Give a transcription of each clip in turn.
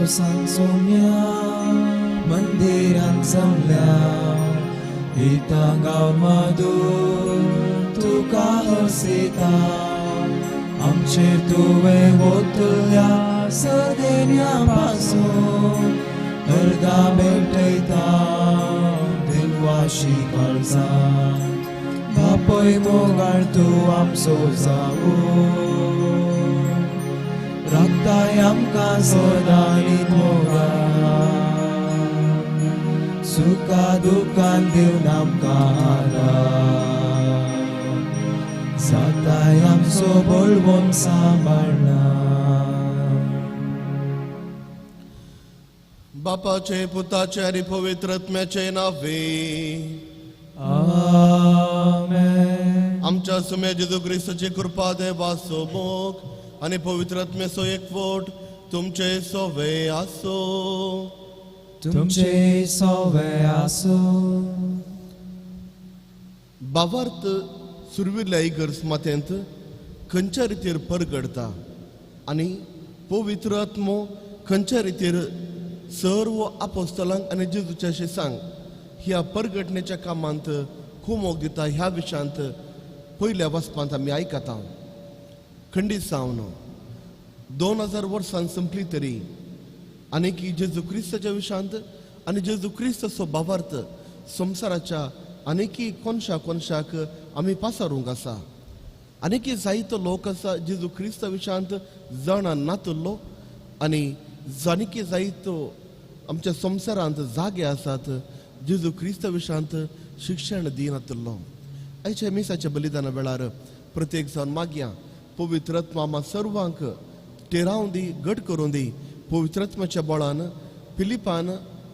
सांग सोम्या मंदिरान जमल्या इतां गांव मादूर तुका हरसिता आमचेर तुवें वोतल्या सदेन्या पासून अर्दा भेटयता दिलवाशी काळजान बापय मोगाळ तूं आमचो जावूं राखताय आमकां सदांनी मोगान सुखा दुखान दिवन आमकां आदार जाताय आमचो बळवंत सांबाळना. बापाचे पुताचे आनी पवित्र आत्म्याचे नावे आमेन. आमच्या सुम्या जेजू क्रिस्ताची कृपा देवाचो मोग आनी पवित्र आत्म्याचो एकवट तुमचे सोवे आसो. तुमचे सोवे आसूं. बावार्थ सुरविल्ल्या इगर्ज माथ्यांत खंयच्या रितीर परगडता आनी पवित्र आत्मो खंयच्या रितीर सर्व आपोस्तलांक आनी जेजूच्या सांग ह्या परगटणेच्या कामांत खूब मोग दिता ह्या विशयांत पयल्या वाचपांत आमी आयकता. खंडीत जावन 2000 वर्सां संपली तरी आनी की जेजू क्रिस्ताच्या विशयांत आनी जेजू क्रिस्ताचो भावार्थ संवसाराच्या आनीकी कोनशा कोनशाक आमी पासारूंक आसा. आनीकी जायतो लोक आसा जेजू क्रिस्ता विशयांत जाणा नातुल्लो आनी जाणकी जायतो आमच्या संवसारांत जागे आसात जेजू क्रिस्ता विशयांत शिक्षण दिनातुल्लो. आयच्या मिसाच्या बलिदाना वेळार प्रत्येक जावन मागया पवित्र आत्मा आमा सर्वांक टेरावन दी, घट करून दी. पवित्र आत्म्याच्या बळान फिलिपान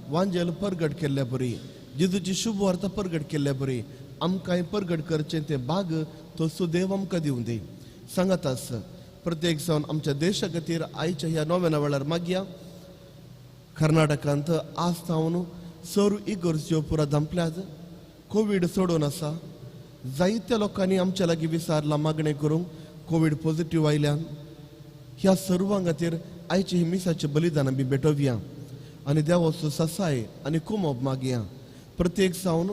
वांजेल परगट केल्ल्या बरी, जेजूची शुभ वार्ता परगट केल्ल्या बरी आमकांय परगट करचें तें भाग तो सुदेव आमकां दिवं दी. सांगात आस प्रत्येक जावन आमच्या देशा खातीर आयच्या ह्या नव्या वेळार मागया. कर्नाटकांत आज जावन सर्व इगर्ज्यो पुरा धांपल्यात, कोवीड सोडून आसा. जायत्या लोकांनी आमच्या लागीं विचारलां मागणें करूंक कोवीड पॉझिटीव आयल्यान. ह्या सर्वां खातीर आयचे ही मिसाचें बलिदान आमी भेटोवया आनी देवाचो ससाय आनी कुमोप मागया. प्रत्येक जावन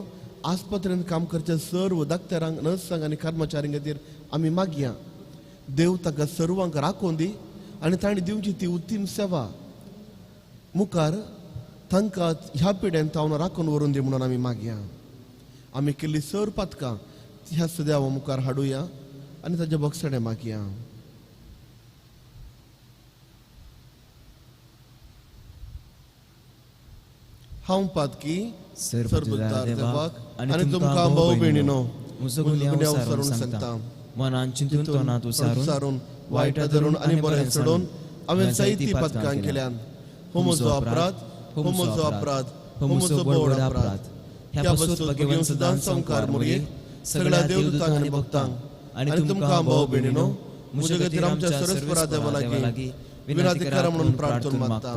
आस्पत्रेंत काम करच्या सर्व डाक्टरांक, नर्सांक आनी कर्मचाऱ्यां खातीर आमी मागया. देव ताका सर्वांक राखून दी आनी तांणी दिवची ती उत्तीम सेवा मुखार तांकां ह्या पिड्यान तावन राखून व्हरून दी म्हणून आमी मागया. आमी केल्ली सर पातकां ह्या सद्यावा मुखार हाडुया आनी ताच्या बक्षणें मागया. हांव पातकी सर्वबुद्धार देवाक आनी तुमकां भाव भयणीनो म्हजो गुन्यांव सारून सांगता. मनान चिंतून तोंडांत उसारून वायटा धरून आनी बरें सोडून हांवें जायतीं पातकां केल्यान. हो म्हजो अपराध, हो म्हजो अपराध, हो म्हजो बोड अपराध. ह्या पासून भगवंत सदां संवकार मोरयेक सगळ्या देवदूतांक आनी भक्तांक आनी तुमकां भाव भयणीनो म्हजे खातीर आमच्या सरस्वरा देवा लागीं विनंती करा म्हणून प्रार्थना मागता.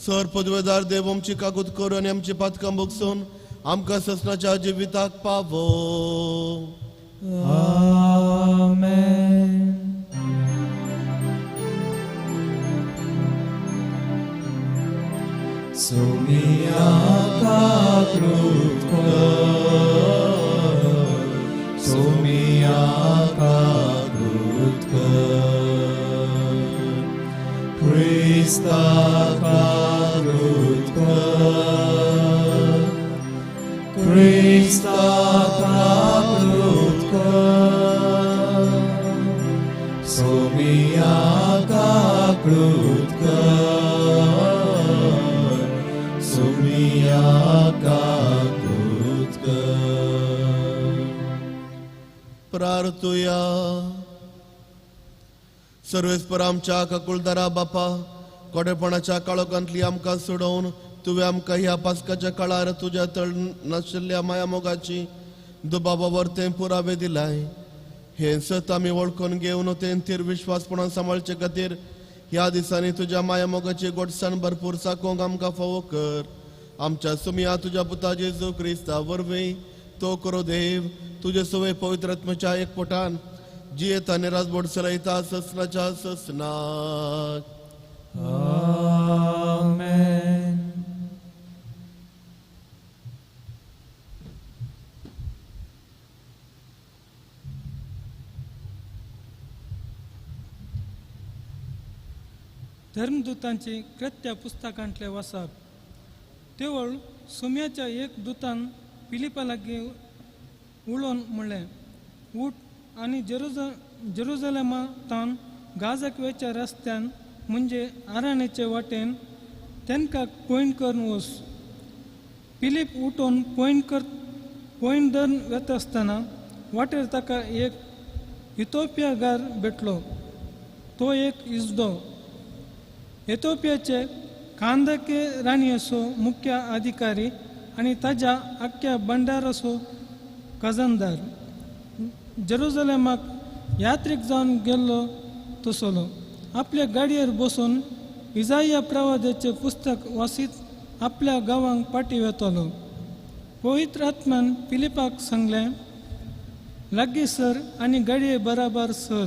सर पदवेदार देव आमची कागूत कर आनी आमची पातकां भोगसून आमकां ससनाच्या जिविताक पावो. आमेन. सोमिया काकृत कर, सोमिया काकृत कर, क्रिस्ता काकृत कर, क्रिस्ता काकृत कर, सोमिया काकृत कर, सोमिया काकृत कर. प्रार्थुया. सर्वेस्पर आमच्या काकुळदारा बापा, कोडेपणाच्या काळोखांतली आमकां सोडोवन तुवें आमकां ह्या पास्काच्या काळार तुज्या तळ नाशिल्ल्या माया मोगाची दुबावावर तें पुरावे दिलाय. हें सत आमी वळखून घेवन तें थीर विश्वासपणान सांबाळचे खातीर ह्या दिसांनी तुज्या माया मोगाची गोडसाण भरपूर साकोंक आमकां फावो कर. आमच्या सुमया तुज्या पुता जेजू क्रिस्ता वरवीं तो करो देव तुजे सवय पवित्र आत्म्याच्या एकपटान जियेता आनी राजबोट चलयता ससनाच्या ससनाक. आमेन. धर्मदूतांची कृत्या पुस्तकांतले वाचप. तेवळ सोम्याच्या एक दुतान फिलिपा लागीं उलोवन म्हणलें, उठ आनी जेरुजलेमांतावन गाजाक वेच्या रस्त्यान म्हणजे आराणेचे वाटेन तेंकां पयण करून वच. फिलीप उठून पयण धरून वेता आसतना वाटेर ताका एक इथोपियागार भेटलो. तो एक इजदो, एथोपियाचे कांदके राणयेचो मुख्य अधिकारी आनी ताज्या आख्ख्या भंडाराचो खजानदार. जेरुजलेमाक यात्रीक जावन गेल्लो तसलो आपल्या गाडयेर बसून इजाया प्रवादाचें पुस्तक वाचीत आपल्या गांवांक फाटीं वेतलो. पवित्र आत्मान फिलिपाक सांगलें, लागीं सर आनी गाडये बराबर सर.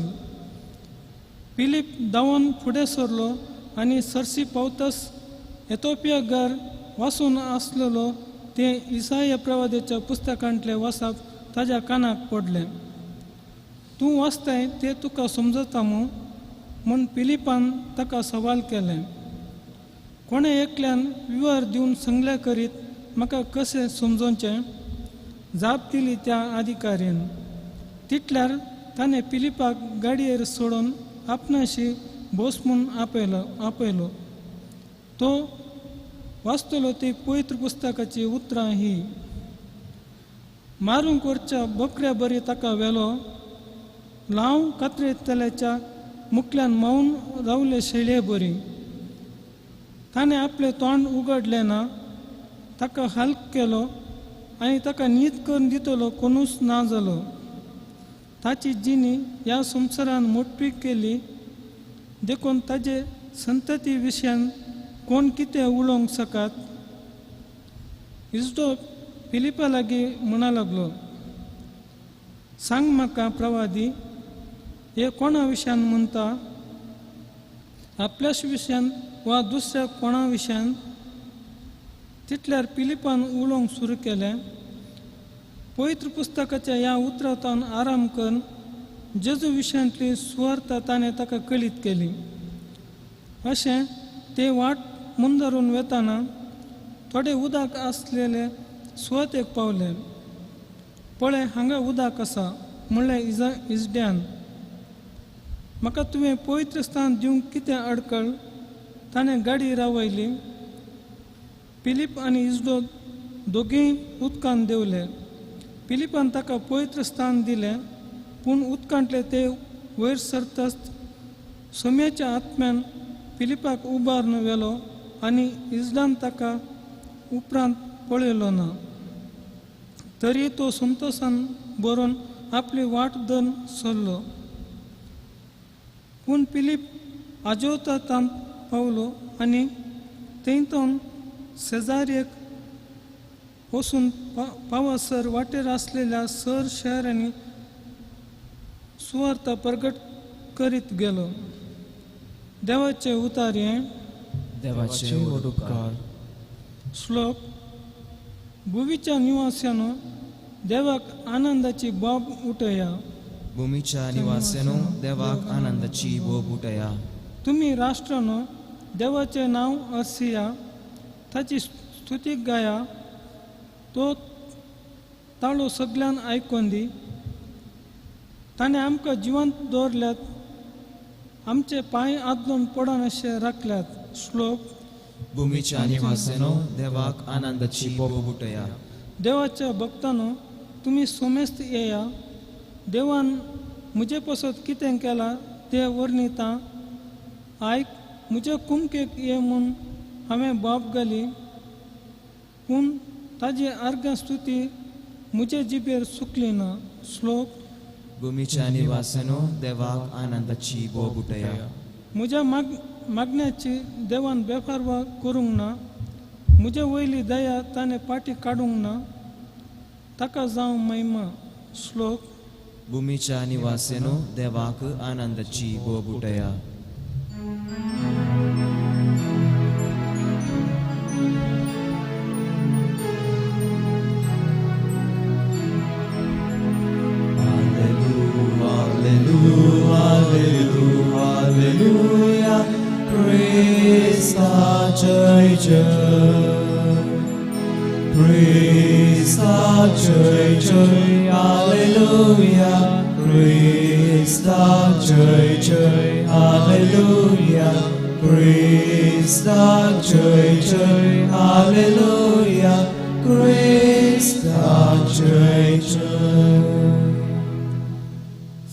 फिलीप धांवन फुडें सरलो आनी सरशी पावतस एथोपिया घर वाचून आसलेलो तें इसाया प्रवादाच्या पुस्तकांतलें वाचप ताज्या कानाक पडलें. तूं वाचताय तें तुका समजता मू म्हूण फिलिपान ताका सवाल केलें. कोणें एकल्यान विवर दिवन सांगल्या करीत म्हाका कशें समजोवचें, जाप दिली त्या अधिकाऱ्यान. तितल्यार ताणें फिलिपाक गाडयेर सोडून आपणाशी बोस म्हूण आपयलो. तो वाचतलो ती पवित्र पुस्तकाची उतरां ही, मारूंक वरच्या बकऱ्या बरी ताका व्हेलो, लाव कात्रेतल्याच्या मुखल्यान मावन रावले शेळये बरी. ताणें आपलें तोंड उगडलें ना, ताका हल्क केलो आनी ताका न्हीद करून दितलो कोणूच ना जालो. ताची जिणी ह्या संवसारान मोटवी केली देखून ताजे संतती विशयान कोण कितें उलोवंक शकत. इजडो फिलिपा लागीं म्हणा लागलो, सांग म्हाका प्रवादी, हे कोणा विशयान म्हणटा, आपल्याच विशयान वा दुसऱ्या कोणा विशयान? तितल्यार फिलिपान उलोवंक सुरू केलें, पवित्र पुस्तकाच्या ह्या उतरांतावन आराम करून जेजू विशयांतली सुवार्ता ताणें ताका कळीत केली. अशें ते वाट मुंदरून वेताना थोडे उदक आसलेले सुवातेक पावले. पळय हांगा उदक आसा म्हणलें इजड्यान, म्हाका तुवें पवित्र स्थान दिवंक कितें अडकळ? ताणें गाडी रावयली. फिलीप आनी इजडो दोगीय उदकान देंवले. फिलिपान ताका पवित्र स्थान दिलें, पूण उदकांतले ते वयर सरतच सोम्याच्या आत्म्यान फिलिपाक उबारून व्हेलो आनी इजडान ताका उपरांत पळयलो ना. तरी तो संतोशान भरून आपली वाट धरून सरलो. पूण फिलीप आजोतांत पावलो आनी थंयतून शेजाऱ्याक वचून पावसर वाटेर आसलेल्या सर शहरांनी सुवार्ता प्रगट करीत गेलो. देवाचे उतार हें देवाचे व्हड उपकार. श्लोक. भुवीच्या निवास्यानो देवाक आनंदाची बोब उठया. भूमीच्या निवास्यानो देवाक आनंदाची बोब उठया. तुमी राष्ट्रानो देवाचें नांव अर्सिया, ताची स्तुती गाया. तो ताळो सगल्यान आयकोन दी. ताणें आमकां जिवंत दवरल्यात, आमचे पांय आदलोन पडनाशे राखल्यात. श्लोक. भूमीच्या निवास्यानो देवाक आनंदाची बोब उठया. देवाच्या भक्तानो तुमी सोमेस्त येया. देवान म्हजे पासत कितें केलां तें वर्णिता. आयक, म्हजे कुमकेक ये म्हूण हांवें बाप घाली, पूण ताजी आर्गां स्तुती म्हजे जिबेर सुकली ना. श्लोक. भूमीच्या निवास्यानो देवाक आनंदाची बोब उठया. म्हज्या मागण्याची देवान बेफारवा करूंक ना, म्हजे वयली दया ताणें फाटीं काडूंक ना. ताका जावं महिमा. श्लोक. भूमीच्या निवास्यानो देवाक आनंदाची बोब उठया. Hallelujah, hallelujah, hallelujah. क्रिस्ताचें जय हालेलुया क्रिस्ताचें जय हालेलुया क्रिस्ताचें जय हालेलुया क्रिस्ताचें जय.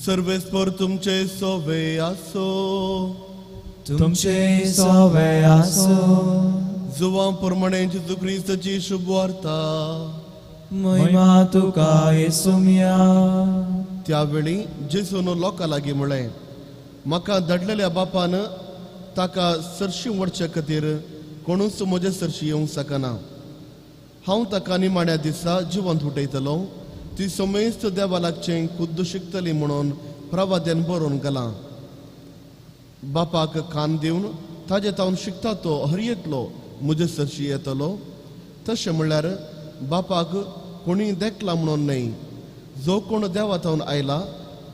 सर्वेस्पर तुमचे सोवे आसो. तुमचे सोवे आसो. जुवां प्रमाणे जेजू क्रिस्ताची शुभवार्ता. महिमा तुका येसुम्या. त्यावेळी जेजून लोकां लागीं म्हळें, म्हाका धाडलेल्या बापान ताका सरशी व्हरचे खातीर कोणूच म्हजे सरशी येवंक शकना. हांव ताका निमाण्या दिसा जिवंत उठयतलो. ती समेस्त देवा लागचें खुद्द शिकतली म्हणून प्रवाद्यान बरोवन घालां. बापाक कान दिवन ताजे तावन शिकता तो हर एकलो म्हजे सरशी येतलो. तशें म्हणल्यार बापाक कोणी देखला म्हणून न्हय, जो कोण देवा तावन आयला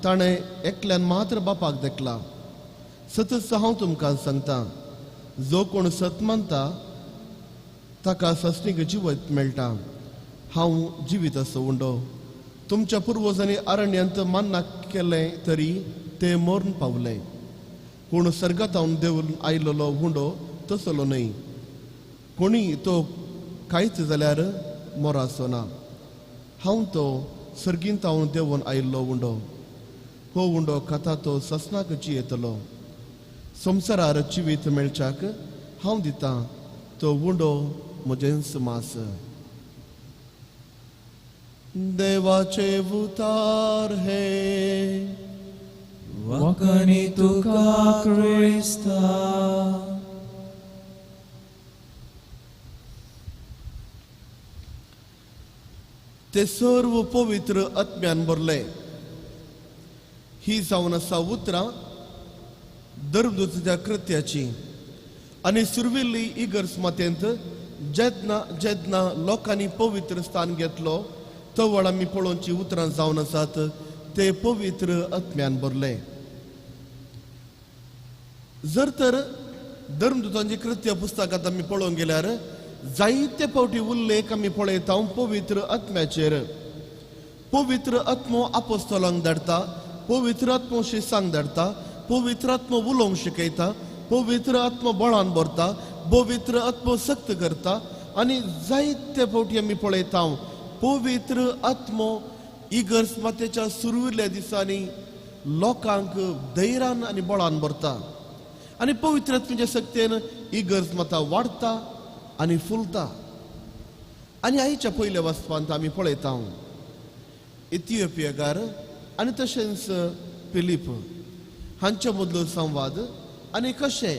ताणें एकल्यान मात्र बापाक देखला. सतच हांव तुमकां सांगता, जो कोण सत मानता ताका सस्नीक जिवीत मेळटा. हांव जिवीत आसो उंडो. तुमच्या पुर्वजांनी अरण्यांत मान्ना केलें तरी ते मरण पावले. पूण सर्गातावन देवून आयलेलो हुंडो तसलो न्हय. कोणी तो कांयच जाल्यार मोराचो ना. हांव तो सर्गींतावन देवून आयिल्लो उंडो. हो उंडो खाता तो ससनाक जियेतलो. संवसारार जिवीत मेळच्याक हांव दितां तो उंडो म्हजेंच मास. देवाचे उतार हे वखणी तुका क्रिस्ता. ते सर्व पवित्र आत्म्यान भरले. ही जावन आसा उतरां धर्मदूताच्या कृत्याची. आनी सुरविल्ली इगर्ज मातेंत जेन्ना जेन्ना लोकांनी पवित्र स्थान घेतलो तवळ आमी पळोवची उतरां जावन आसात ते पवित्र आत्म्यान भरले. जर तर धर्मदूतांची कृत्य पुस्तकांत आमी पळोवंक गेल्यार जायते फावटी उल्लेख आमी पळयता पवित्र आत्म्याचेर. पवित्र आत्मो आपोस्तलांक धाडटा, पवित्र आत्मो शिसांक धाडटा, पवित्र आत्मो उलोवंक शिकयता, पवित्र आत्मो बळान भरता, पवित्र आत्मो सक्त करता. आनी जायते फावटी आमी पळयता पवित्र आत्मो इगर्ज मातेच्या सुरविल्ल्या दिसांनी लोकांक धैर्यान आनी बळान भरता. आनी पवित्र आत्म्याच्या शक्तेन इगर्ज माता वाडटा आनी फुलता. आनी आयच्या पयल्या वाचपांत आमी पळयता इथियोपियाकार आनी तशेंच फिलीप हांच्या मदलो संवाद. आनी कशें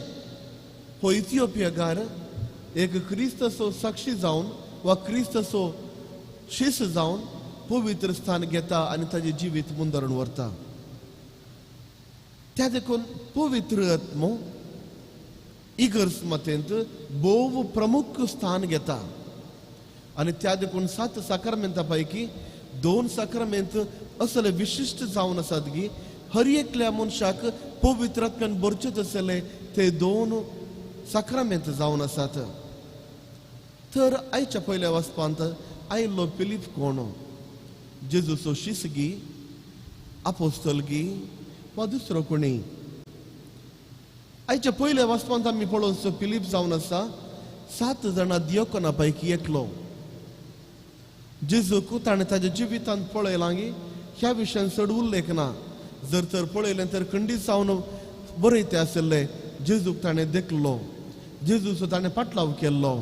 हो इथियोपियाकार एक क्रिस्ताचो साक्षी जावन वा क्रिस्ताचो शिस जावन पवित्र स्थान घेता आनी ताजें जिवीत मुंदरण व्हरता. त्या देखून पवित्र आत्मो इगर्ज मातेंत भोव प्रमुख स्थान घेता. आनी त्या देखून 7 साक्रामेंता पैकी 2 साक्रामेंत असले विशिश्ट जावन आसात की हर एकल्या मनशाक पवित्र आत्म्यान भरचेच आसले ते 2 साक्रामेंत जावन आसात. तर आयच्या पयल्या वाचपांत आयिल्लो फिलीप कोण? जेजूचो शिसगी, आपोस्तलगी वा दुसरो कोणी? आयच्या पयल्या वाचपांत आमी पळोवचो फिलीप जावन आसा 7 जाणां दियोकना पैकी एकलो. जेजूक ताणें ताज्या जिवितांत पळयलां ह्या विशयान चड उल्लेख ना. जर तर पळयलें तर खंडीत जावन बरयते आशिल्ले जेजूक ताणें देखलो, जेजूचो ताणें पाटलाव केल्लो.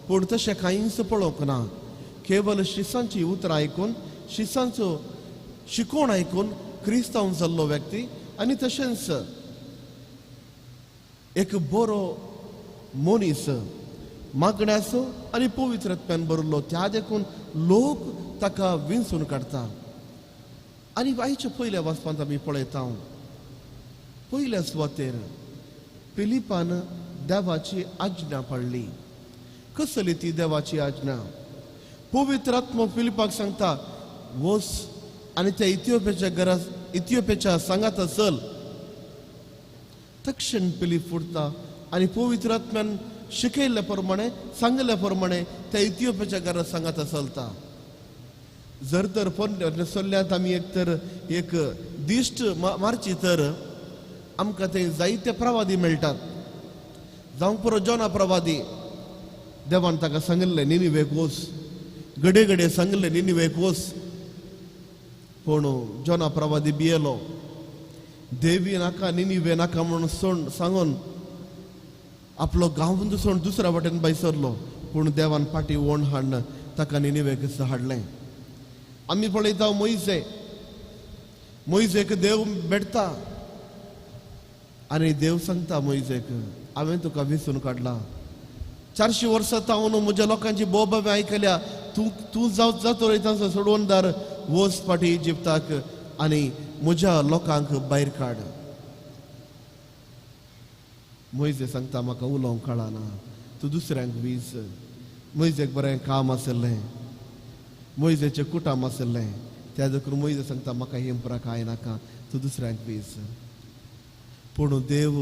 पूण तशें कांयच पळोवंक ना. केवल शिसांची उतरां आयकून, शिसांचो शिकोवण आयकून क्रिस्तांव जाल्लो व्यक्ती. आनी तशेंच एक बरो मनीस मागण्याचो आनी पवित्र आत्म्यान भरिल्लो. त्या देखून लोक ताका विंचून काडटा. आनी आयच्या पयल्या वाचपांत आमी पळयता पयल्या सुवातेर फिलिपान देवाची आज्ञा पाळ्ळी. कसली ती देवाची आज्ञा? पवित्र आत्मो फिलिपाक सांगता, वच आनी त्या इथियोपियाच्या घरा इथियोपियाच्या सांगाता चल. तक्षण फिलीप फुटता आनी पवित्र आत्म्यान शिकयल्ल्या प्रमाणे सांगल्या प्रमाणे त्या इथियोपियाच्या घरा सांगात चलता. जर तर सल्ल्यांत आमी एक तर एक दिश्ट मारची तर आमकां ते जायते प्रवादी मेळटात. जावंक पुरो जोना प्रवादी, देवान ताका सांगिल्लें निनिवेक वच, घडये घडये सांगिल्लें निनिवेक वच, पूण जोना प्रवादी भियेलो. देवी नाका निनिवे नाका म्हणून सोड सांगून आपलो गांव सोड दुसऱ्या वाटेन भायर सरलो, पूण देवान फाटी ओण हाडून ताका निनिवेक हाडलें. आमी पळयता मोयजे, मोयजेक देव भेटता आनी देव सांगता मोयजेक, हांवें तुका वेंचून काडला, 400 वर्सां तावन म्हज्या लोकांची बोब हांवें आयकल्या, तूं तूं जाव जातो तांचो सोडवणदार, वच फाटी इजिप्ताक आनी म्हज्या लोकांक भायर काड. मोयजे सांगता म्हाका उलोवंक कळना, तूं दुसऱ्यांक वीज. मोयजेक बरें काम आशिल्लें, मोयजेचें कुटाम आशिल्लें, त्या देखून मोयजे सांगता म्हाका हेंपरा कांय नाका, तूं दुसऱ्यांक वीज. पूण देव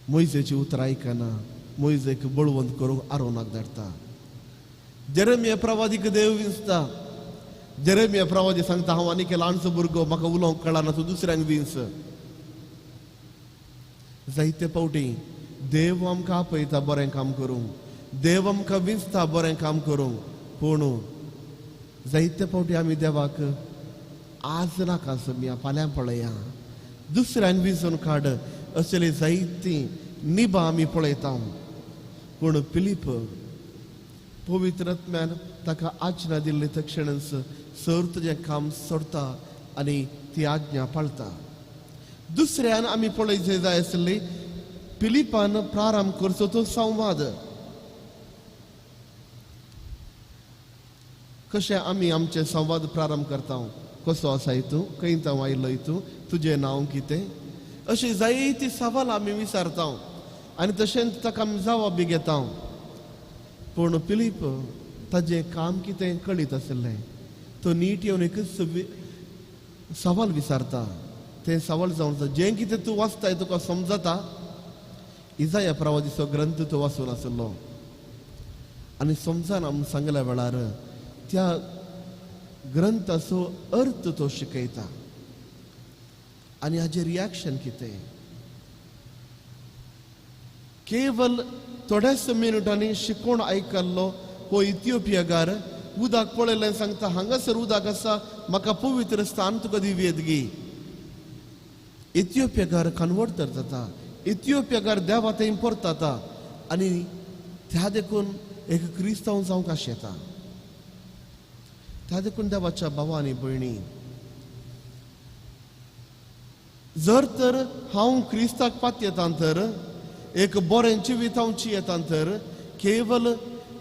मोयजेची उतरां आयकना, मोयजेक बळवंत करूंक आरोनाक धाडटा. जेरेमिया प्रवादीक देव विंचता. जेरेमिया प्रवादी सांगता हांव आनीक ल्हानसो भुरगो, म्हाका उलोवंक कळना, तूं दुसऱ्यांक विंच. जायते फावटी देव आमकां आपयता बरें काम करूंक, देव आमकां विंचता बरें काम करूंक, पूण जायते फावटी आमी देवाक आज नाका सोमया, फाल्यां पळया, दुसऱ्यान विंचून काड असले जायतीं निबां आमी पळयता. पूण फिलीप पवित्र आत्म्यान ताका आज्ञा दिल्ली तक्षणच सर तुजें काम सोडता आनी ती आज्ञा पाळता. दुसऱ्यान आमी पळयचे जाय आसली फिलिपान प्रारंभ करचो तो संवाद. कशें आमी आमचे संवाद प्रारंभ करता, कसो आसाय तूं, खंय तांव आयलोय तूं, तुजें नांव कितें, अशी जायती सवाल आमी विचारता आनी तशेंच ताका आमी जवाब बी घेता. पूण फिलीप ताजें काम कितें कळीत आशिल्लें, तो नीट येवन एकच सवाल विचारता. तें सवाल जावन जें कितें तूं वाचताय तुका समजता. इजाया प्रवादीचो ग्रंथ तो वाचून आशिल्लो आनी समजना म्हूण सांगल्या वेळार त्या ग्रंथाचो अर्थ तो शिकयता आनी हाजें रिएक्शन कितें. केवल थोड्याच मिनटांनी शिकोवन आयकल्लो हो इथियोपियागार उदक पळयलें सांगता हांगासर उदक आसा, म्हाका पवित्र स्थान तुका दिवयेत गी. इथियोपियागार कन्वर्ट जाता, इथियोपियागार देवा थंय परतता आनी त्या देखून एक क्रिस्तांव जावंक आशेता. त्या देखून देवाच्या भावा आनी भयणी, जर तर हांव क्रिस्ताक पातयेता तर एक बरें जिवीत हांव जियेता तर केवल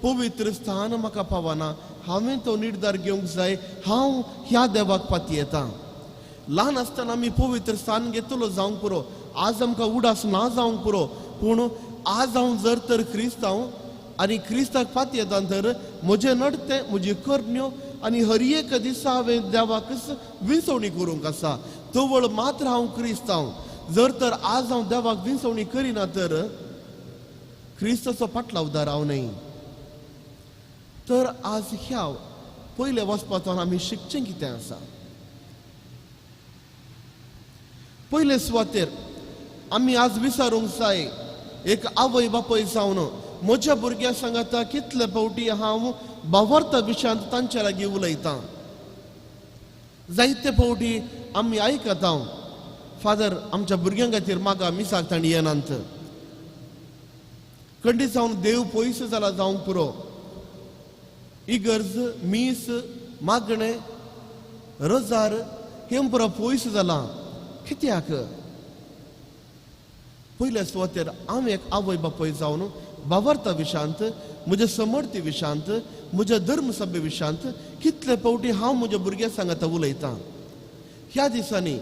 पवित्र स्थान म्हाका पावना, हांवें तो निर्धार घेवंक जाय हांव ह्या देवाक पातयेता. ल्हान आसतना आमी पवित्र स्थान घेतलो जावंक पुरो, आज आमकां उडास ना जावंक पुरो, पूण आज हांव जर तर क्रिस्तांव आनी क्रिस्ताक पातयेता तर म्हजें नडतें, म्हजी करण्यो आनी हर एक दिसा हांवें देवाकच विंचवणी करूंक आसा. तवळ मात्र हांव क्रिस्तांव. जर तर आज हांव देवाक विंचवणी करिना तर क्रिस्ताचो पाटलावदार हांव न्हय. तर आज ह्या पयल्या वचपांतल्यान आमी शिकचें कितें आसा. पयले सुवातेर आमी आज विचारूंक जाय एक आवय बापूय जावन म्हज्या भुरग्यां सांगाता कितले फावटी हांव भावार्था विशयांत तांच्या लागीं उलयतां. जायते फावटी आमी आयकता फादर आमच्या भुरग्यां खातीर मागा मिसाक तांणी येनात, खंडीत जावन देव पयस जाला जावंक पुरो. इगर्ज मीस मागणें रजार हें पुरो पयस जालां कित्याक. पयल्या सुवातेर हांव एक आवय बापूय जावन भावार्था विशयांत, म्हज्या समर्थी विशयांत, म्हज्या धर्मसभे विशयांत कितले फावटी हांव म्हज्या भुरग्यां सांगाता उलयतां. ह्या दिसांनी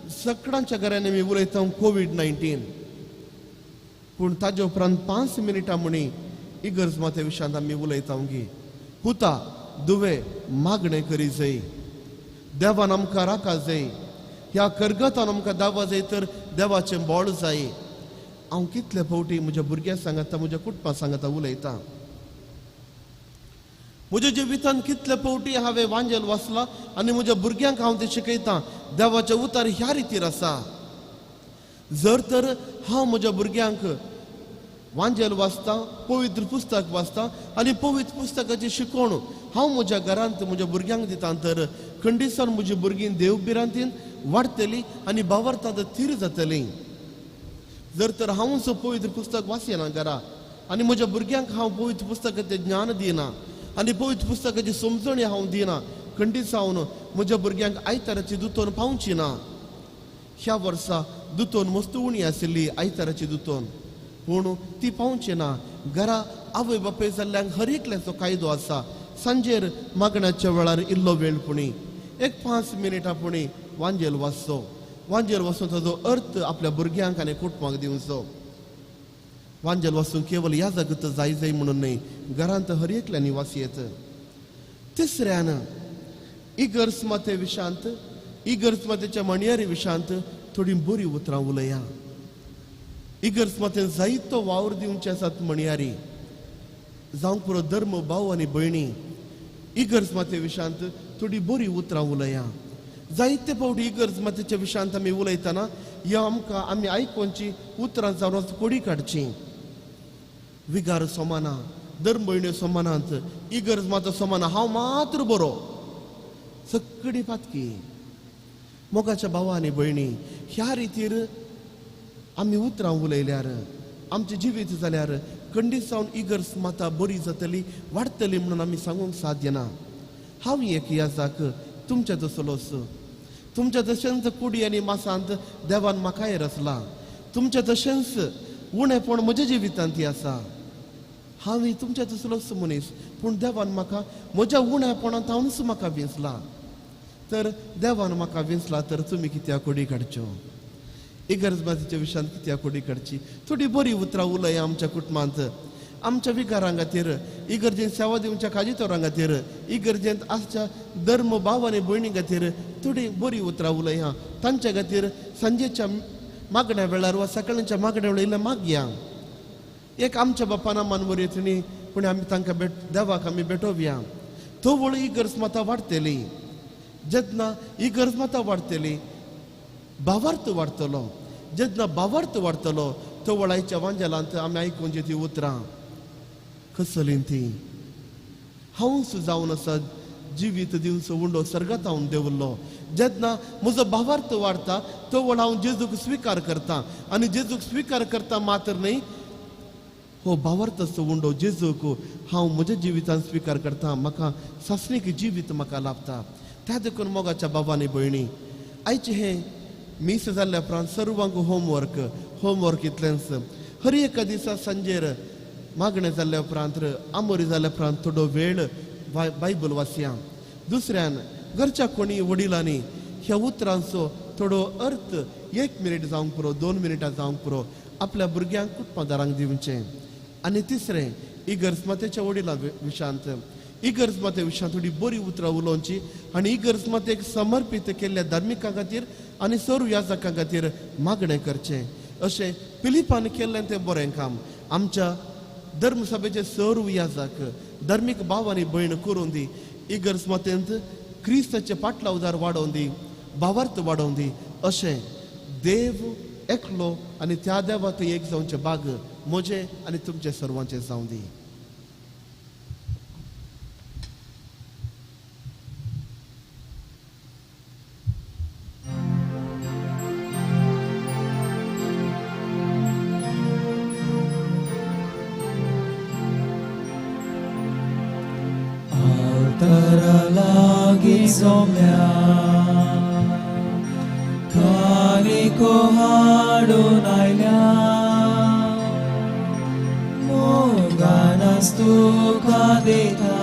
सगळ्यांच्या घरांनी आमी उलयता कोवीड-19, पूण ताजे उपरांत 5 मिनटां म्हणी इगर्ज माते विशयांत आमी उलयता गी. पुता दुवे मागणें करी जाय, देवान आमकां राखा जाय, ह्या करगतान आमकां दावा जाय तर देवाचें बळ जाय. हांव कितले फावटी म्हज्या भुरग्यांक सांगता, म्हज्या कुटुंबा सांगता, उलयता. म्हज्या जिवितांत कितले फावटी हांवें वांजेल वाचला आनी म्हज्या भुरग्यांक हांव तें शिकयता. देवाचें उतार ह्या रितीर आसा. जर तर हांव म्हज्या भुरग्यांक वांजेल वाचता, पवित्र पुस्तक वाचता आनी पवित्र पुस्तकाची शिकवण हांव म्हज्या घरांत म्हज्या भुरग्यांक दिता तर खंडीसान म्हजी भुरगीं देव भिरांतीन वाडटली आनी भावार्थांत थीर जातली. जर तर हांवूच पवित्र पुस्तक वाचिना घरा आनी म्हज्या भुरग्यांक हांव पवित्र पुस्तकाचें ज्ञान दिना आनी पवित्र पुस्तकाची समजणी हांव दिना, खंडीत जावन म्हज्या भुरग्यांक आयताराची दुतोन पावची ना. ह्या वर्सा दुतोन मस्त उणी आशिल्ली आयताराची दुतोन, पूण ती पावची ना. घरा आवय बापूय जाल्ल्यांक हर एकल्याचो कायदो आसा. सांजेर मागण्याच्या वेळार इल्लो वेळ पुणी एक 5 मिनटां पुणी वांजेल वाचचो. वांजेल वाचून ताजो अर्थ आपल्या भुरग्यांक आनी कुटुंबाक दिवचो. वांजेल वाचून केवल ह्या जगत जाय जाय म्हणून न्हय, घरांत हर एकल्यांनी वाचयेत. तिसऱ्यान इगर्ज माते विशांत, इगर्ज मातेच्या म्हणयारी विशांत थोडी बरी उतरां उलया. इगर्ज मातेन जायतो वावर दिवचे आसात म्हणयारी, जावंक पुरो धर्म भाव आनी भयणी. इगर्ज माते विशांत थोडी बरी उतरां उलया. जायते फावटी इगर्ज मातेच्या विशांत आमी उलयतना ह्या आमकां आमी आयकोनची उतरां जावन कोडी काडची. विगार सोमाना, धर्म भयण्यो सोमानांत, इगर्ज माता सोमाना, हांव मात्र बरो, सगळी पातकी. मोगाच्या भावा आनी भयणी, ह्या रितीर आमी उतरां उलयल्यार आमचें जिवीत जाल्यार खंडीत जावन इगर्ज माता बरी जातली, वाडटली म्हणून आमी सांगूंक साध्य ना. हांव एक याजाक तुमच्या तसलोच, तुमच्या तशेंच कुडी आनी मासांत देवान म्हाकाय रचला, तुमच्या तशेंच उणेपण म्हज्या जिवितांत ती आसा. हांव तुमच्या तसलोच मनीस, पूण देवान म्हाका म्हज्या उणेपणांत हांवूच म्हाका विंचला. तर देवान म्हाका विंचला तर तुमी कित्याक कोडी काडच्यो? इगर्ज मातेच्या विशयांत कित्याक कोडी काडची? थोडी बरी उतरां उलया आमच्या कुटुंबांत, आमच्या विगारां खातीर, इगर्जेंत सेवा दिवच्या काजितोरां खातीर, इगर्जेंत आसच्या धर्म भाव आनी भयणी खातीर थोडी बरी उतरां उलया. तांच्या खातीर सांजेच्या मागण्या वेळार वा सकाळच्या मागण्या वेळार इल्लें मागया. एक आमच्या बापान मान बरी येतली, पूण आमी तांकां भेट देवाक आमी भेटोवया. तवळ इगर्ज माता वाडटली. जेन्ना इगर्ज माता वाडटली भावार्थ वाडटलो. जेन्ना भावार्थ वाडटलो तवळ आयच्या वांजेलांत आमी आयकून ती उतरां कसलीं ती हांवूच जावन आसा जिवीत दिवचो उंडो सर्गात हांव देंवल्लो. जेन्ना म्हजो भावार्थ वाडटा तवळ हांव जेजूक स्विकार करता आनी जेजूक स्विकार करता मात्र न्हय, हो भावार्थाचो उंडो जेजूक हांव म्हज्या जिवितान स्विकार करता, म्हाका सासणीक जिवीत म्हाका लाभता. त्या देखून मोगाच्या बाबा आनी भयणी, आयचें हें मीस जाल्ल्या उपरांत सर्वांक होमवर्क, होमवर्क इतलेंच. हर एका दिसा सांजेर मागणें जाल्ल्या उपरांत, आमोरी जाल्ल्या उपरांत थोडो वेळ बायबल वाचया. दुसऱ्यान घरच्या कोणी वडिलांनी ह्या उतरांचो थोडो अर्थ 1 मिनीट जावंक पुरो, 2 मिनटां जावंक पुरो, आपल्या भुरग्यांक कुटुंबादारांक दिवचें. आनी तिसरें इगर्ज मातेच्या वडिलां विशांत, इगर्ज माते विशांत थोडी बरी उतरां उलोवची आनी इगर्ज मातेक समर्पीत केल्ल्या धार्मिकां खातीर आनी सर्व याजकां खातीर मागणें करचें. अशें फिलिपान केल्लें तें बरें काम आमच्या धर्मसभेचे सर्व याजक धार्मीक भाव आनी भयण करून दी. इगर्ज मातेंत क्रिस्ताचे पाटलावदार वाडोवन दी, भावार्थ वाडोवन दी. अशें देव एकलो आनी त्या देवा थंय एक जावचें भाग म्हजें आनी तुमचें सर्वांचें जावं दी. Zomia Kaliko हाडून आयल्या मोगानस तुका दिता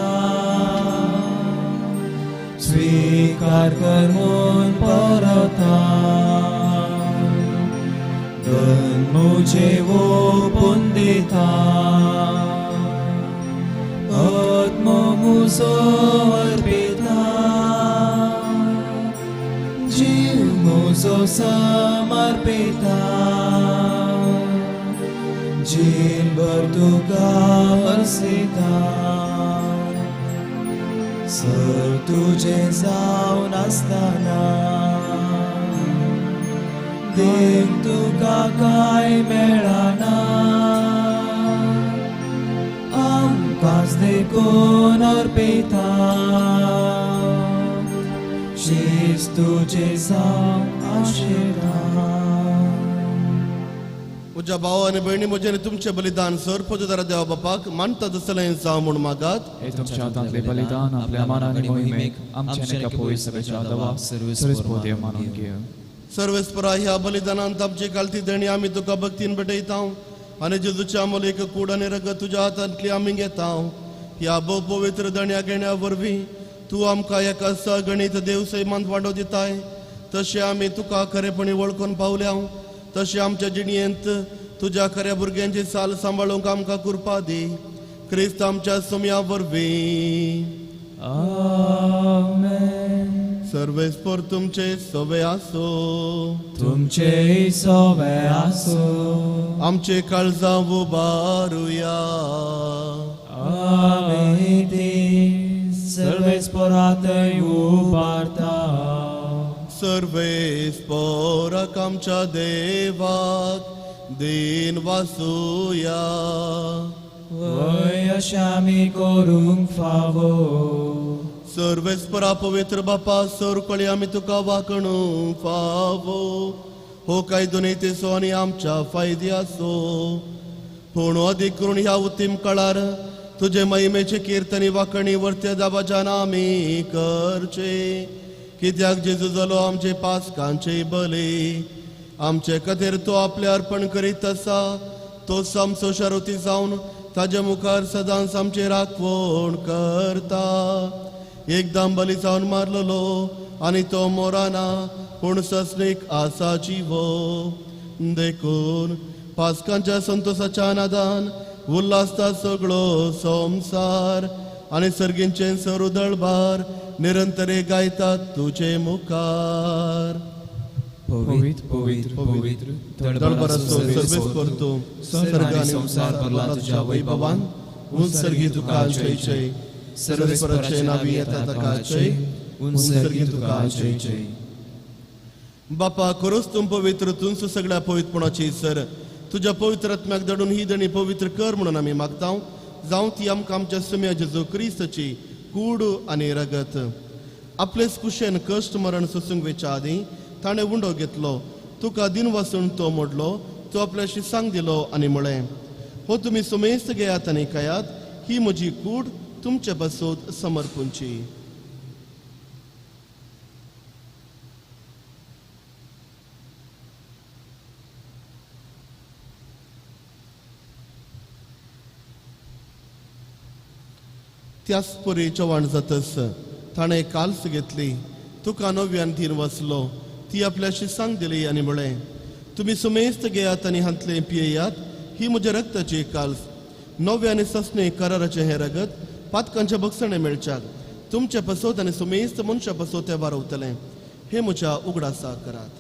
स्वीकार कर म्हूण परता धन म्हजें ओपून दिता आत्मो म्हजो अर्पिता जीव म्हजो समर्पिता. जीणभर तुका हरसिता सर तुजें जावन आसतना देव तुका कांय मेळना आमकांच देखून अर्पिता शीस तुजें जावं आशिर्वाद. म्हज्या भाव आनी भयणी म्हजें तुमचें बलिदान सर पदुदारा देवा बापाक मानता तसलें जावं म्हूण मागात. हे तुमच्या हातांतलें बलिदान आपल्या मान आनी मोहिमेक आमच्या एका पवित्र सभेच्या देवा सर्वेस्पर मानून घेव. सर्वेस्परा ह्या बलिदानांत आमची कालती देणी आमी तुका भक्तीन भेटयता आनी जेजूच्या अमोल कूड आनी रगत तुज्या हातांतली आमी घेता. ह्या भोव पवित्र दण्या घेण्या वरवीं तूं आमकां एका सगणीत देव सैमांत वांटो दिताय. तशें आमी तुका खरेपणी वळखून पावल्या तशें आमच्या जिणयेंत तुज्या खऱ्या भुरग्यांची साल सांबाळूंक आमकां कृपा दी. क्रिस्त आमच्या सुम्या वरवीं. आमेन. सर्वेस्पर तुमचे सवे आसो. तुमचे सवे आसो. आमचे काळजां उबारुया. आमी ती सर्वेस्परातय उबारता. सर्वेस्पराक आमच्या देवाक दीन वासुया. वय अशें आमी करूंक फावो. सर्वेस्परा पवित्र बापा सरकळी आमी तुका वाकणूंक फावो. हो कायदो न्हय आनी आमच्या फायद्याचो पूण अदीक करून ह्या उत्तीम काळार तुजे महिमेचे किर्तनी वाकणी वर्त्या दाबाच्यान आमी करचे. कित्याक जेजू जालो आमचे पासकांचे बली आमचे खातीर तो आपलें अर्पण करीत आसा. तो आमचो शारोती जावन ताजे मुखार सदांच आमचे राखवण करता. एकदम बली जावन मारलेलो आनी तो मोराना पूण ससनीक आसा जिवो. देखून पासकांच्या संतोसाच्या नादान उल्हासता सगळो संवसार आनी सर्गींचे सरू दळबार निरंतरे गायतात तुजे मुखार. पवित्र पवित्र पवित्र दळबाराचो सर्वेस्पर तूं स्वर्ग आनी संवसार भरला तुज्या वैभवान. उत्सर्गी तुका जय जय. सर्वेस्पराचे नावी येता ताका जय. उत्सर्गी तुका जय जय. बापा खरोच तूं पवित्र तूंच सगळ्या पवित्रपणाची सर. तुज्या पवित्र आत्म्याक धाडून ही देणी पवित्र कर म्हणून आमी मागता. जावं ती आमकां आमच्या सुम्या जेजू क्रिस्ताची कूड आनी रगत. आपलेच कुशेन कश्ट मरण सोसूंक वेच्या आदीं ताणें उंडो घेतलो. तुका दिन वासून तो मोडलो. तो आपल्याशी सांग दिलो आनी म्हळें, हो तुमी सुमेस्त घेयात आनी खायात. ही म्हजी कूड तुमचे पासत समर्पूंची. त्याच परी चव्हाण जातस ताणें काल्स घेतली. तुका नव्यान धीर वसलो. ती आपल्याशी सांग दिली आनी म्हळें, तुमी सुमेस्त घेयात आनी हांतलें पियेयात. ही म्हज्या रक्ताची काल्स. नव्या आनी ससणे कराराचें हें रगत पातकांच्या बक्षणें मेळच्याक तुमच्या पासत आनी सुमेस्त मनशा पासत तें वारवतलें. हें म्हज्या उगडासा करात.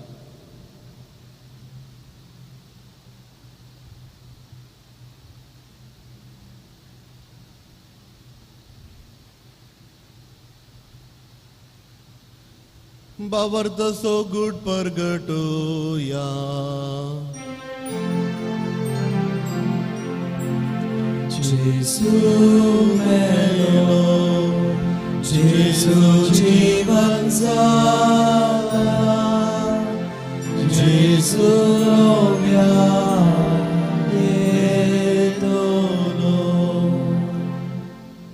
बावर्त सो गुड परगटूया. जेजू मेलो जेजू जीवन जाला जेजू नव्या येतलो.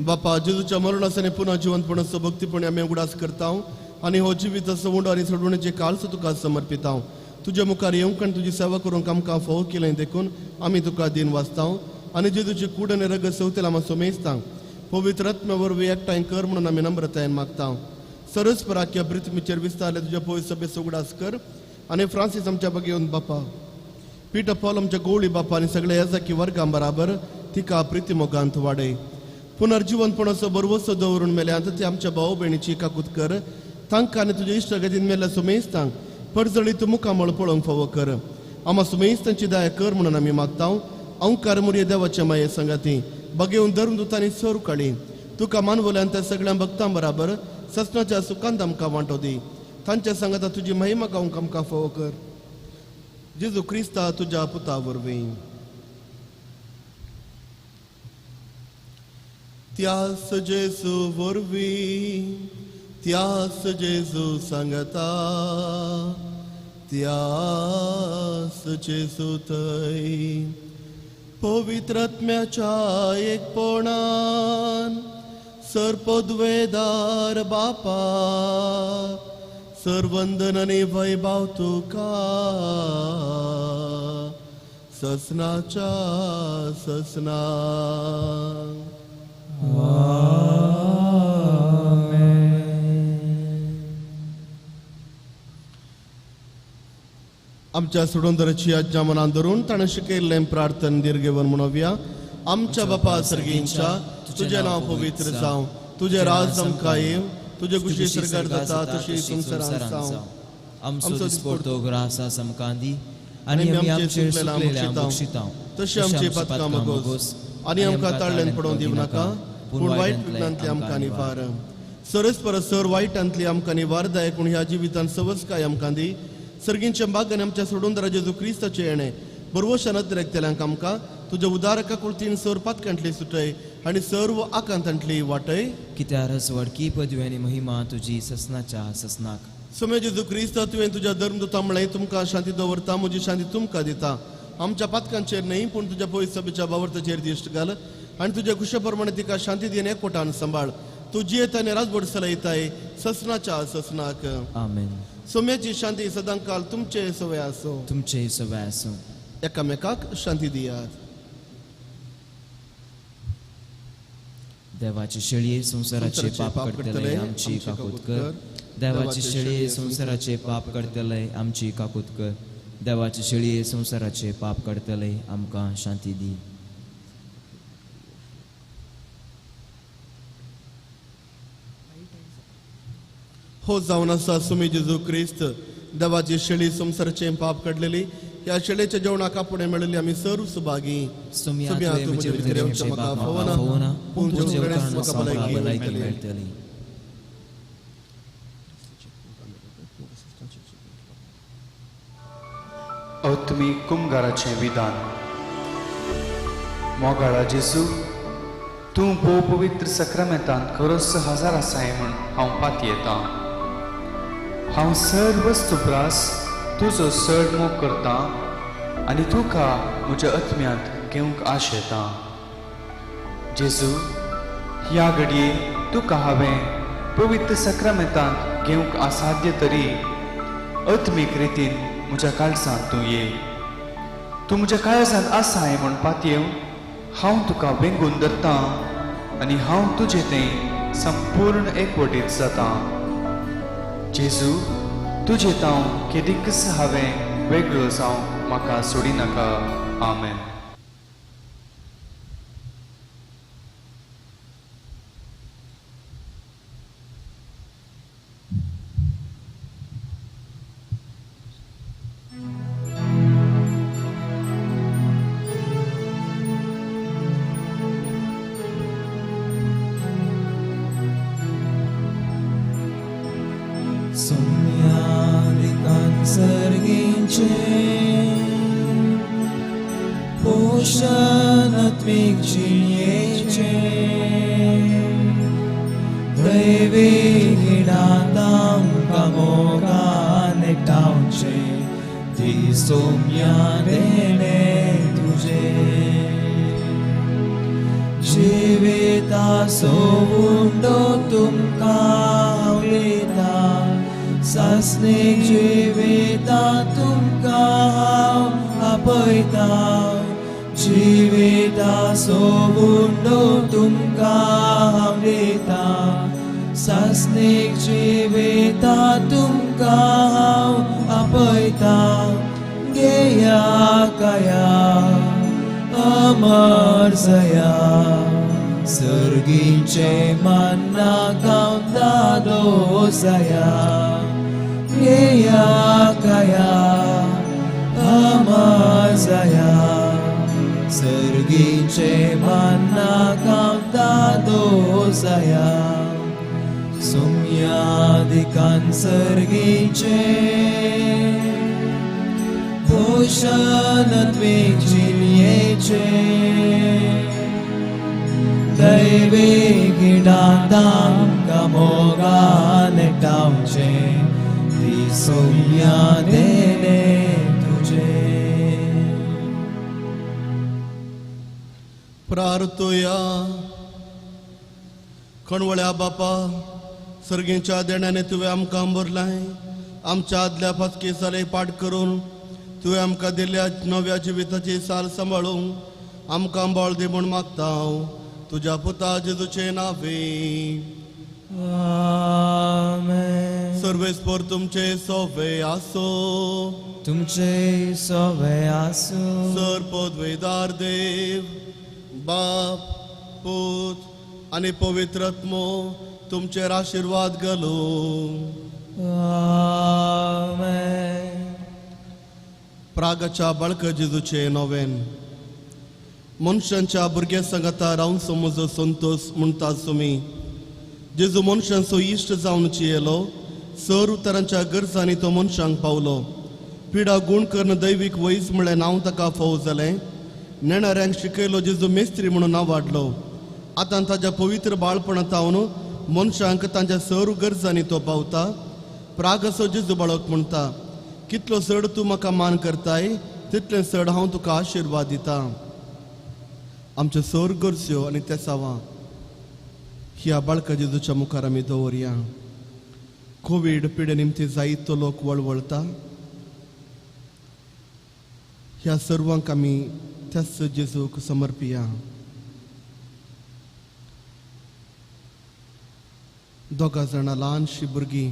बापा जेजूच्या मरणासाने पुन्हा जिवंतपणाचो भक्तीपणे आमी उगडास करता आनी हो जिविताचो उंडो आनी सोडवणेचे काळसो तुका समर्पिता. तुज्या मुखार येवंक आनी तुजी सेवा करूंक आमकां फावो केलें देखून आमी तुका दिन वाचता आनी जेजूची कूड आनी रगत सवतेल आमी सोमेजता. पवित्र आत्म्या वरवीं एकठांय कर म्हणून आमी नम्रतायेन मागता. सरस्पर आख्या पृथ्वीचेर विस्तारले तुज्या पवित्र सभेचो उगडास कर आनी फ्रांसीस आमच्या बगेवन बापा पीटर पॉल आमच्या गोवळी बापा आनी सगळ्या याजाकी वर्गां बराबर तिका प्रितीमोगांत वाडय. पुनर्जिवनपणाचो बरवसो दवरून मेल्यांत ते आमच्या भाव भयणीची काकूत कर. तांकां आनी तुज्या इश्टागतीन मेल्ल्या सुमेस्तांक परजळीत मुखामळ पळोवंक फावो कर. आमा सुमेस्तांची दया कर म्हणून आमी मागता. अंकार मुरये देवाच्या माये संगाती बगेवन धर्मदूतांनी सर काळी तुका मानवल्यान त्या सगळ्या भक्तां बराबर ससनाच्या सुखांत आमकां वांटो दी. तांच्या सांगाता तुजी महिमा गावंक आमकां फावो कर. जेजू क्रिस्ता तुज्या पुता वरवीं. त्यास जेजू वरवीं, त्यास जेजू सांगता, त्यास जेजू थंय पवित्रात्म्याच्या एकपणान सर्पद्वेदार बापा सर्वंदन आनी वैभाव तुका ससनाच्या ससना. आमच्या सोडोंदराची आज्ञा मनान धरून ताणें शिकयल्लें प्रार्थन दीर्घेवन म्हणोवया. आमच्या बापा सर्गींच्या, तुजें नांव पवित्र जावं, तुजें राज आमकां येवं, तुजे खुशी सरकार जाता तशी संवसारांत जावं. आमचो दिसपडतो ग्रास आमकां दी आनी आमी आमचेर सुकलेल्या बक्षितांव तशी आमची पातकां मगोस आनी आमकां ताळ्यान पडोवंक दिवं नाका, पूण वायट विघ्नांतली आमकां निवार. सरस परस सर वायटांतली आमकां निवार दाय, पूण ह्या जिवितांत सवसकाय आमकां दी. सर्गींच्या बागान आमच्या सोडून जेजू क्रिस्ताचें येणें बरवशान अतिरेकतल्यांक आमकां तुज्या उदारका कुळतीन सर पातकांतली सुटय आनी सर्व आकांतांतली वाटय. कित्यार वडकी पदवी आनी महिमा तुजी ससनाच्या ससनाक. सोम्या जेजू क्रिस्त, तुवें तुज्या धर्मदूता म्हळें, तुमकां शांती दवरता, म्हजी शांती तुमकां दिता. आमच्या पातकांचेर न्हय पूण तुज्या पयस सभेच्या बावर्ताचेर दिश्ट घाल आनी तुज्या खुशे प्रमाणे तिका शांती दी आनी एकवटान सांबाळ. तूं जियेता आनी राजवट चलयताय ससनाच्या ससनाक. आमेन. सोम्याची शांती सदांकाल तुमचे सवय आसूं. तुमचे सवय आसूं. एकामेकाक शांती दियात. देवाची शेळये संवसाराचे पाप करतले आमची काकूत कर. देवाची शेळये संवसाराचे पाप करतले आमची काकूत कर. देवाची शेळये संवसाराचे पाप करतले आमकां शांती दी. हो जावन आसा सुमी जेजू क्रिस्त, देवाची शेळी संवसाराचे पाप काडलेली. ह्या शेळेच्या जेवणाक आपुणें मेळिल्ली आमी सर्व सुभागी. सोम्या तुवें म्हजे भितर येवचें म्हाका फावना, पूण जेवताना म्हाका भलायकी मेळटली. आत्मीक कुमगाराचें विधान. मोगाळा जेजू, तूं भोव पवित्र सक्रामेंतांत खरोच हजार आसाय म्हूण हांव पातयेतां. हांव सर्व प्रास तुजो चड मोग करतां आनी तुका म्हज्या आत्म्यांत घेवंक आशेतां. जेजू, ह्या घडये तुका हांवें पवित्र सक्रामेंतांत घेवंक असाध्य तरी आत्मीक रितीन म्हज्या काळजांत तूं ये. तूं म्हज्या काळजांत आसाय म्हूण पातयेवन हांव तुका वेंगून धरतां आनी हांव तुजें तें संपूर्ण एकवटीत जातां. जेजू, तुजें तांव केदीकच हांवें वेगळो जावंक म्हाका सोडिनाका. आमेन. पोषणात्मिक जिणेचे दैवी गिडातांकां मोगान एकठांवचे ती सोम्या देणें तुजें जिविताचो उंडो तुमकां हांव दितां, सासणीक जिविता तुमकां हांव आपयतां. जिविताचो उंडो तुमकां हांव दितां, सासणीक जिविता तुमकां हांव आपयतां. घेया काया अमर जया, सर्गीचे मान्ना गावन दादो जाया. घेया काया अमर जया, सर्गीचे मान्ना कामता दोसाया सुम्यादिकान सर्गीचे पोषण त्वें जिणयेचे दैवी गिडातांकां मोगान टावचे ती सौम्या देणे तुजे. प्रार्थोया. खणवळ्या बापा, सर्गेच्या देण्याने तुवें आमकां भरलाय. आमच्या आदल्या फास्के साले पाठ करून तुवें आमकां दिल्ल्या नव्या जिविताची साल सांबाळूंक आमकां बळ दी म्हूण मागता हांव तुज्या पुता जेजूचे नावे. आमेन. सर्वेस्पर तुमचे सोवे आसो. तुमचे सोवे आसूं. सर पदवेदार देव बाप पूत आनी पवित्र आत्मो तुमचेर आशिर्वाद घालूं. आमेन. प्रागाच्या बाळक जेजूचे नोवेन. मनशांच्या भुरग्या सांगाता रावन समजो संतोष म्हणटा तुमी. जेजू मनशांचो इश्ट जावन येयलो. सर उतरांच्या गरजांनी तो मनशांक पावलो. पिडा गूण करून दैवीक वैज म्हळ्ळें नांव ताका फावो जालें. नेणाऱ्यांक शिकयलो जेजू मेस्त्री म्हणून नांव वाडलो. आतां ताज्या पवित्र बाळपणांत मनशांक तांच्या सर गरजांनी तो पावता. प्रागसो जेजू बाळक म्हणटा, कितलो चड तूं म्हाका मान करताय तितलें चड हांव तुका आशिर्वाद दिता. आमच्यो सर गरज्यो आनी तेसावां ह्या बाळका जेजूच्या मुखार आमी दवरया. कोवीड पिडे निमती जायतो लोक वळवळता. ह्या सर्वांक आमी त्याच जेजूक समर्पिया. दोगां जाणां ल्हानशीं भुरगीं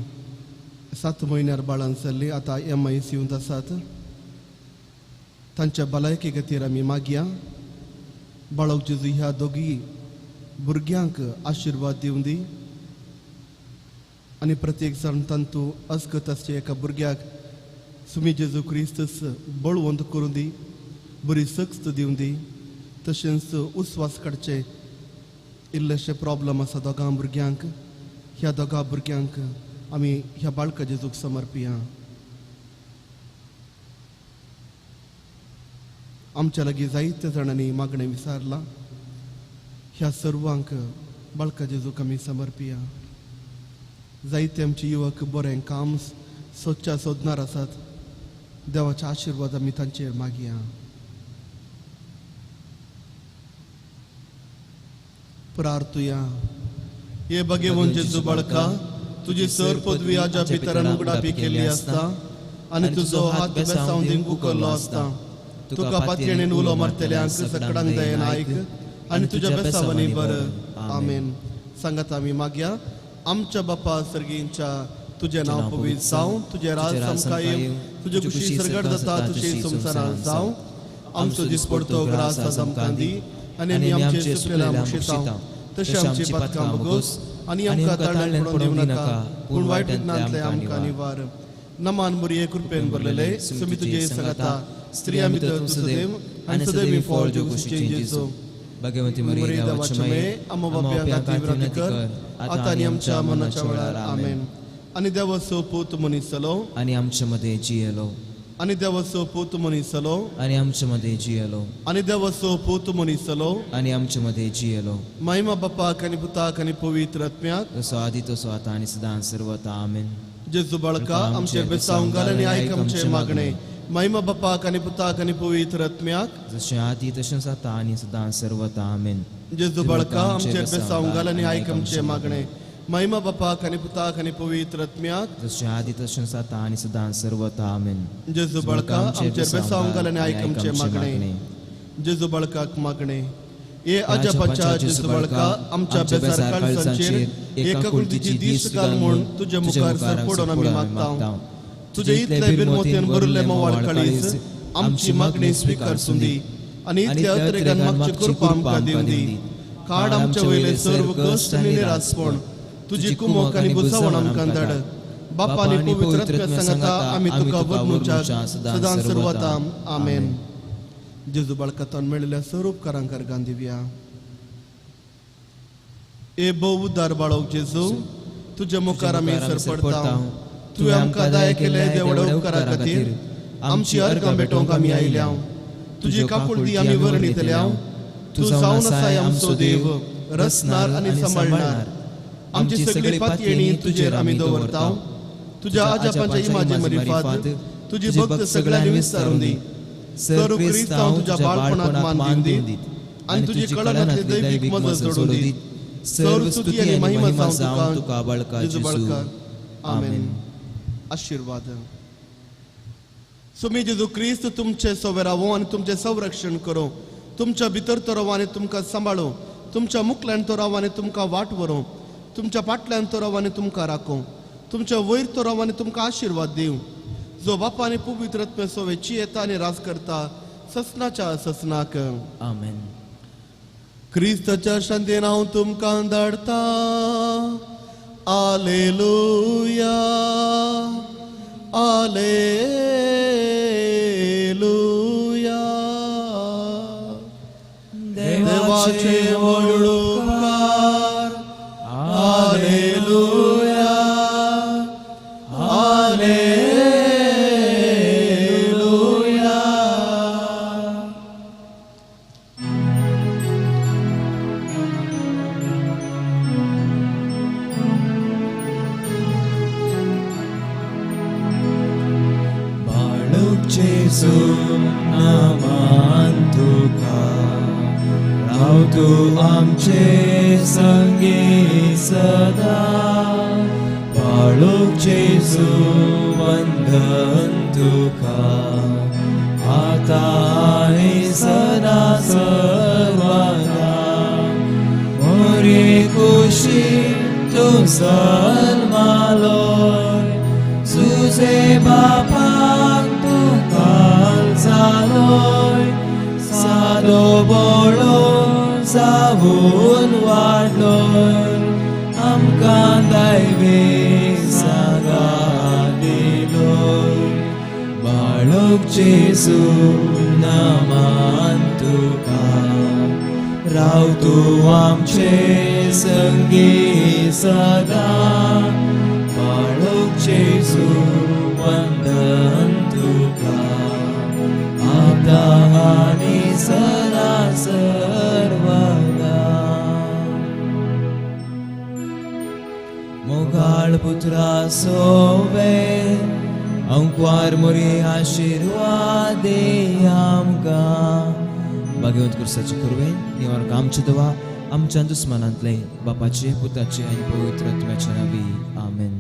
7 म्हयन्यार बाळान जाल्लीं आतां MICUंत आसात. तांच्या भलायके खातीर आमी मागया. बाळक जेजू ह्या दोगी भुरग्यांक आशिर्वाद दिवं दी आनी प्रत्येक जाण तांतू अस्कत आसच्या एका भुरग्याक सुमी जेजू क्रिस्तस बळवंत करूं दी, बरी सक्त दिवं दी. तशेंच उस्वास काडचे इल्लेशे प्रॉब्लम आसा दोगां भुरग्यांक. ह्या दोगां भुरग्यांक आमी ह्या बाळका जेजूक समर्पिया. आमच्या लागीं जायत्या जाणांनी मागणें विचारलां. ह्या सर्वांक बाळका जेजूक आमी समर्पिया. जायते आमचे युवक बरें काम सोदच्या सोदणार आसात. देवाचे आशिर्वाद आमी तांचेर मागया. प्रार्थुया. हे भगेवन जेजू बाळका, तुजी सर पदवी आज्या पितरान उगडापी केल्ली आसता आनी तुजो हात बेसांव दिवंक उखल्लो आसता. तुका पातयेणेन उलो मारतल्यांक सकडांक दयेन आयक आनी तुज्या बेसावांनी बर. आमेन. सांगात आमी मागया. आमच्या बापा सर्गींच्या, तुजें नांव पवित्र जावं, तुजें राज आमकां येवं, तुजे खुशी सर्गार जाता तशी संवसारांत जावं. आमचो दिसपडतो ग्रास आज आमकां दी आनी आमी आमचे सुकलेल्या मुक्षेतांव तशें आमची पातकां भोगोस आनी आमकां ताळ्यान पडोवन दिवं नाका, पूण वायट विघ्नांतले आमकां निवार. नमान मुरये कृपेन भरलेले सुमी तुजे सांगाता, स्त्रियां भितर तूं सदैव आनी सदैव फळ जेजू जेजू. भगवंती मरिये देवाचे माये, आमो बाप्या खातीर विनंती कर आतां आनी आमच्या मनाच्या वेळार. आमेन. आनी देवाचो पूत मनीस जालो आनी आमचे मदें जियेलो. आनी देवाचो पूत मनीस जालो आनी आमचे मदें जियेलो. आनी देवाचो पूत मनीस जालो आनी आमचे मदें जियेलो. महिमा बापाक आनी पुताक आनी पवित्र आत्म्याक, जसो आदी तसो आतां आनी सदां सर्वता. आमेन. जेजू बाळका आमचेर बेसांव घाल आनी आयक आमचें मागणें. महिमा बापाक आनी पुताक आनी पवित्र आत्म्याक, जशें आदी तशेंच आतां आनी सदां सर्वता. आमेन. जेजू बाळका आमचेर बेसांव घाल आनी आयक आमचें मागणें. महिमा बापाक आनी पुताक आनी पवित्र आत्म्याक, जशें आदी तशेंच आतां आनी सदां सर्वता. आमेन. जेजू बाळका आमचेर बेसांव घाल आनी आयक आमचें मागणें. जेजू बाळकाक मागणें. हे अजापाच्या जेजू बाळका, आमच्या बेजार काळजांचेर एका कुलतीची दीस घाल म्हूण तुज्या मुखार सरपडून आमी मागता. तुजे इतले बिरमोतेन भरिल्ले मोवाळ काळीज आमची मागणी स्विकारसूं दी आनी इतल्या अत्रेगान मागची कृपा आमकां दिवं दी. काड आमच्या वयले सर्व कश्ट आनी निरासपण, तुजी कुमक आनी बुजावण आमकां धाड. बापा आनी पवित्र आत्म्या सांगाता आमी तुका वरनुच्या सदां सर्वता. आमेन. जेजू बाळकातान मेळिल्ल्या सर उपकारांक अर्गां दिवया. ए भोव उदार बाळक जेजू, तुज्या मुखार आमी सरपडटा. तुवें आमकां दया केले देवडे उपकारा खातीर आमची अर्गां भेटोवंक आमी आयल्या. तुजी काकुळटी आमी वर्णितल्या. तूं जावन आसाय आमचो देव, रचणार आनी सांबाळणार. आमची सगळी पातयेणी तुजेर आमी दवरता. तुज्या आजापांच्या इमाजे मरिफात तुजी भक्त सगळ्यांनी विस्तारून दी. सर्व क्रिस्तांव तुज्या बाळपणात मान दिवन दी आनी तुजी कळनातली दैवीक मजत जोडून दी. सर्व स्तुती आनी महिमा जावं तुका बाळका जेजू. आमेन. आशीर्वाद. सुमी जेजू क्रिस्त तुमचे सोवे रावो आनी तुमचें संरक्षण करूं. तुमच्या भितर तो रावो आनी तुमकां सांबाळूं. तुमच्या मुखल्यान तो रावो आनी तुमकां वाट व्हरूं. तुमच्या फाटल्यान तो रावो आनी तुमकां राखूं. तुमच्या वयर तो रावो आनी तुमकां आशिर्वाद दिवं. जो बापा आनी पवित्र आत्म्या सोवेची येता आनी राज करता ससनाच्या ससनाक. आमेन. क्रिस्ताच्या शांतीन हांव तुमकां धाडटा. आलेलुया, आलेलुया. देवाचे व्हड उपकार. आलेलुया, आलेलुया. बाळक जेजू नामान तुका, राव तूं आमचे संगी सदा. बाळक जेजू वंदन तुका, आतां आनी सदा सर्वदा. मोरे कुशी तूं सन्मालोय, सुजे बापाक तूं काल जालोय. सादो बोळो जावन वाडलोय, आमकां दैवी सांगात दिलोय. बाळक जेजू नामान तुका, राव तूं आमचे संगी सदा. बाळक जेजू वंदन तुका, आतां आनी सदा सर्वदा. मोगाळ पुत्रा सोवे अंकवार मोरी आशिर्वाद दे आमकां. भाग्यवंत कुर्साचे कुरवे निवार आमचे दवा आमच्या दुस्मानांतले बापाचे पुताचे आनी पवित्र आत्म्याच्या नांवी. आमेन.